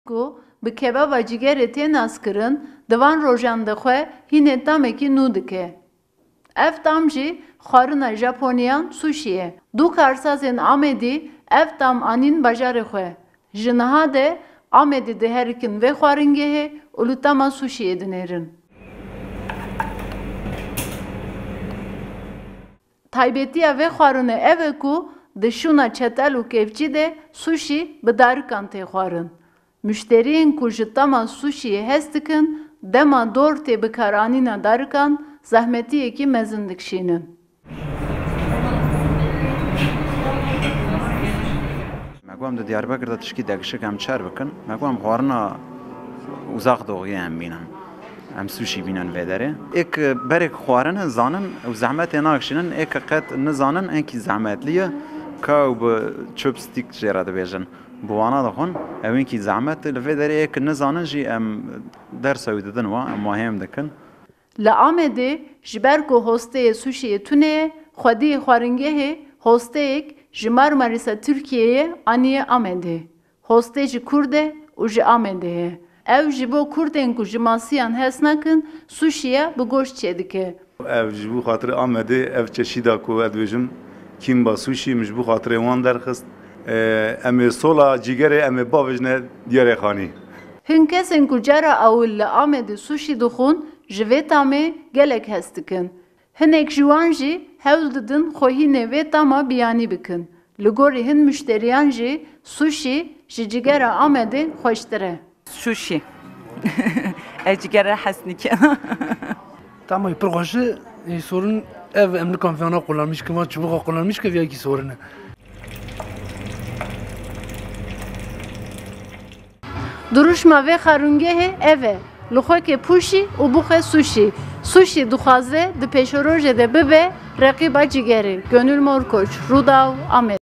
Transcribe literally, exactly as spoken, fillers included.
ku bi kebaba cîgerê tê naskirin, di van rojan de xwe hînê tamekî nû dike. Ev tam jî xwarina Japoniyan sushi ye. Du karsazên Amedî ev tam anîn bajarê xwe. Ji niha de Amedî diherikin vê xwaringehê û li tama sushiyê dinêrin. Taybetiya vê xwarinê ev e ku di şûna çetel û kevçî de sushi bi darikan tê xwarin. Muşteriyên ku ji tama sushiyê hez dikin, dema dor tê bikaranîna darikan zehmetiyekî mezin dikişînin. Me got em di Diyarbekir de tişkî degişik em çer bikin. Me got em xwarina uzak doğuya em bînin. Em sushi bînin vê derê. Êk berek xwarine zanin û zehmetê nakişînin, êk qet nizanin enkî zehmetli ye. Ka û bi chopstick jê re dibêjin. Bi wana dixwin, ew enkî zehmet e. Li vê derê êk nizanin jî em dersa wî didin wa, em wa hêm dikin. Li Amedê ji ber ku hosteyê sushiyê tune ye, xwediyê xwaringehê hosteyek ji Marmarîsa Tirkiyeyê aniye Amedê. Hostê ji Kurd e û ji Amedê ye. Ew ji bo Kurdên ku ji masiyan hez nakin, sushiya bi goşt çêdike. Ev ji bo xatirê Amedê, ev çeşîda ku ez dibêjim, Kimba Sushi, min ji bo xatirê wan derxist. Em ê sola cîgerê em ê bavêjine Diyarê Xanî. Hin kesên ku cara ewil li Amedê sushi dixwin, ji vê tamê gelek hez dikin. Hinek ji wan jî hewl didin xwe hînê vê tama biyanî bikin. Li gorî hin muşteriyan jî sushi ji cigera Amedê xweştir e. Sushi. Ez cigera hez nikim. Tamam, pir xweş e. Ê, sorin ev em nikan viyana kullanmış kim, çibuxa kullanmış ke viyakî sorin e. Duruşma vê xarûngehê ev e. Li xwe ke pûşî û bixwe sushi. Sushi dixwaze di pêşerojê de bibe reqîba cigerê. Gönül Morkoç, Rûdaw, Amed.